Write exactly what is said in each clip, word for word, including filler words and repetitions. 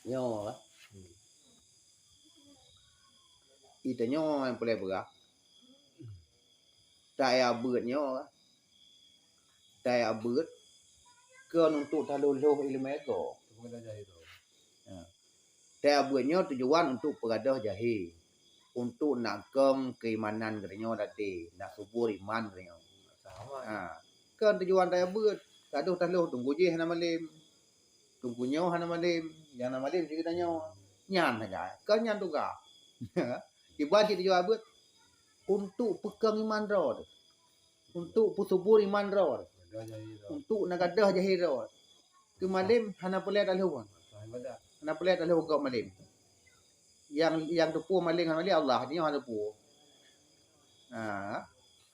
Nyoe, i tanyoe nyang peureulèe beurah. Taya beuet nyoe, taya beuet kon untuk talhoh-lhoh ileumèe gob. Ya. Taya beuet nyoe tujuan untuk peugadôh jahé, untuk nak kong keuimanan geutanyoe tadi, nak subur iman geutanyoe. Ha. Kon tujuan taya beuet, gadôh talhoh teungku jih hana malém. Teungku nyoe hana malém, nyang na malém cit geutanyoe. Nyan saja, kon nyan tugaih. Kiban cit tujuan beuet, untuk peukong iman droe teuh. Untuk peusubur iman droe teuh. Untuk na gadôh jahé droe. Keu malém hana peureulèe talhoh. Hana peureulèe talhoh gob malém. Nyang, nyang teupeu malém ngon malém Allah, nyoe hana teupeu. Ha,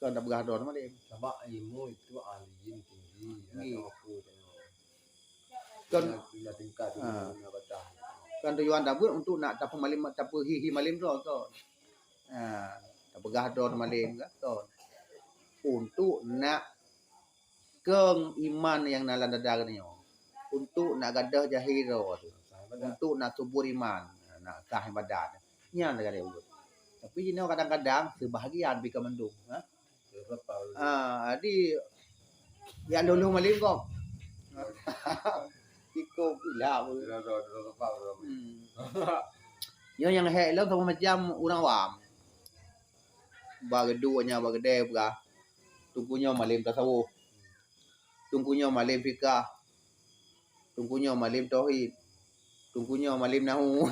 kon tapeugah droe malém. Sabab ilmu itu aliyun tinggi, tinggi. Kon, na tingkat, ha, na batas. Kon tujuan tabeuet untuk nak tapeumalém, tapeuhi-hi malém droe kon. Ha, tapeugah droe malém kan, kon. Untuk nak kong iman nyang na lam dada geutanyoe. Untuk nak gadôh jahé droe teuh. Untuk nak subur iman, nak sah ibadat. Nyan lagèe nyan. Tapi jinoe kadang-kadang seubahagian pih ka mandum, ha? Ah, jadi, ya lôn-lôn malém kong. Iko pula. Hmm. Nyoe nyang hék lom sama macam ureueng awam. Bak geuduek nyan, bak geudè peugah, teungku nyoe malém tasawuf. Teungku nyoe malém fikah. Teungku nyoe malém tauhid. Teungku nyoe malém nahu.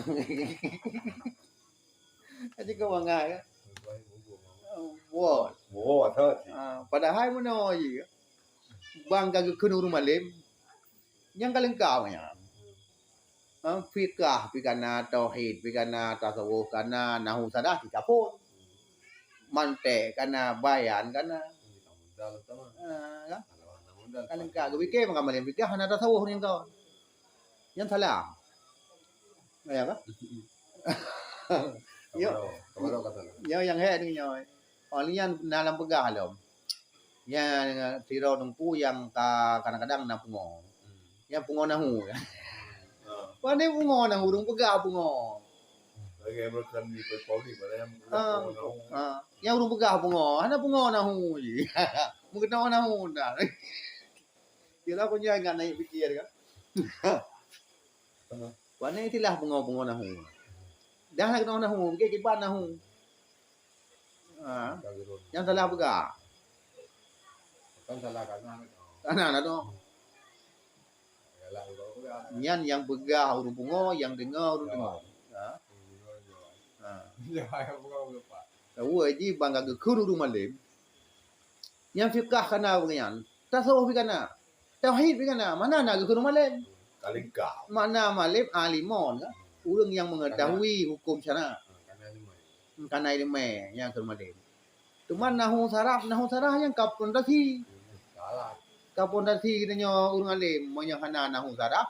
Aja kau bangai, ya. Wah. Wah, tak. Ah, padahai meunoe jih. Bang ka geukheun ureueng malém, nyang ka leungkap nyan. Ha, fikah pih kana, tauhid pih kana, tasawuf kana, nahu sarah pih ka phôn. Mantek kana, bayan kana. Ha, kan? Ka leungkap, geupike maka malém fikah hana tasawuf nyan kon. Nyan salah. Ya kan? Yo, yo nyang hék deungon nyoe. Oh, nyan na lam peugah lom. Nyan sidroe teungku nyang ka kadang-kadang na pungo. Hmm. Nyang pungo nahu. Ha. Pane pungo nahu, ureueng peugah pungo. Lagèe meureuka di Pauli, mana yang pungo nahu. Ha. Nyang ureueng peugah pungo, hana pungo nahu jih. Meukeunong nahu dah. Yelah, aku nyan ingat naik pikir kan. Pane istilah pungo-pungo nahu. Dah na keunong nahu, bukon kiban nahu. Ha. Nyang salah peugah. Bukan salah kana. Kana na tu. Nyan nyang peugah ureueng pungo, nyang deungoe ureueng deungoe. Ha. Ha. Tahu jih bang ka geukheun ureueng malém. Nyang fikah kana ureueng nyan, tasawuf pih kana, tauhid pih kana, mana na geukheun malém? Ka leungkap. Mana malém alimon kan? Ureueng nyang mengetahui hukum syara. Kana ileumèe. Kana ileumèe nyang kheun malém. Teuma nahu sarah, nahu sarah nyang ka pondasi. Ka pondasi geutanyoe ureueng além, meunyoe hana nahu sarah,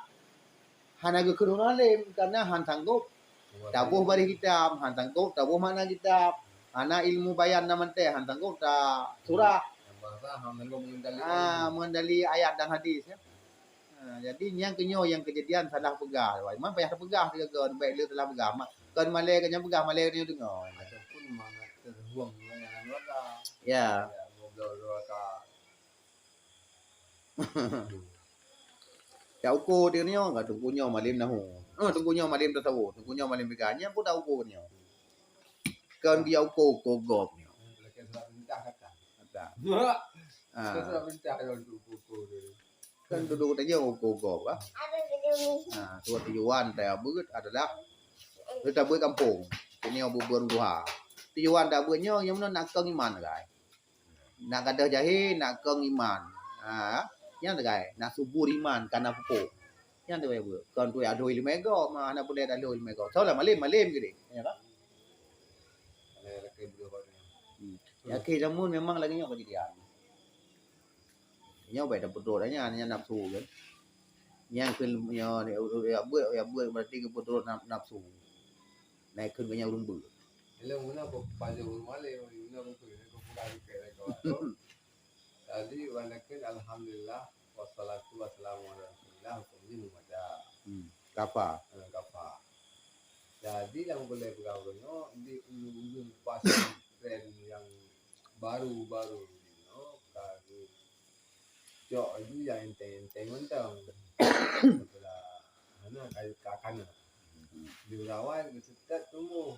hana geukheun ureueng além, karena han sanggob taboh baréh kitab, han sanggob taboh makna kitab, hana ilmu bayan na mantong, han sanggob ta surah. Ah, mengendali ayat dan hadis, ya. Ah, jadi nyang keunyoe nyang keujadian salah peugah. Memang payah tapeugah sigoe, bèk lé salah peugah. Kon malèe keu nyang peugah, malèe keu nyang deungoe. Ataupun mangat terbuang dengan neraka. Ya. Ya, ngobrol neraka. Cak uko dia ni, oh, teungku nyoe malém nahu. Oh, teungku nyoe malém tasawuf, teungku nyoe malém fikah. Nyan pun tak uko ni. Kon dia uko, uko gob ni. Kata. Ah. Kan duduk tajak uko gob, ah. Ah, tujuan tajak beuet adalah tajak beuet kampung. Ini abu burung duha. Tujuan tajak beuet nyoe, nyang mana nak kong iman, guys. Nak gadôh jahé, nak kong iman. Ha, nyan teugai, nak subur iman, kana pupuk. Nyan teugai beuet. Kon tu ado ileumèe gob, ma hana peureulèe ado ileumèe gob. Soe lah malém, malém geude. Ya kan? Hmm. Akhé jameun memang lagèe nyoe keujadian. Nyoe bèk tapeudrot nyan, nyan nafsu kan. Nyan keu nyoe, ya beuet, ya beuet berarti geupeudrot naf-, nafsu. Nah, kheun geuh nyan ureueng beuet. Ilong guna pajoh ureueng malém, guna buku ini, guna buku ini, guna buku ini. Jadi, walakin alhamdulillah, wassalatu wassalamu ala rasulillah, hukum ini mada. Hmm, kafa. Eh, kafa. Jadi lam kulai peugah uroe nyoe di ujong-ujong pasantren nyang baru-baru nyoe ka geucok laju nyang enteng-enteng mantong. Sebelah mana ka, ka kana. Di Urawan geuseutôt tumbuh.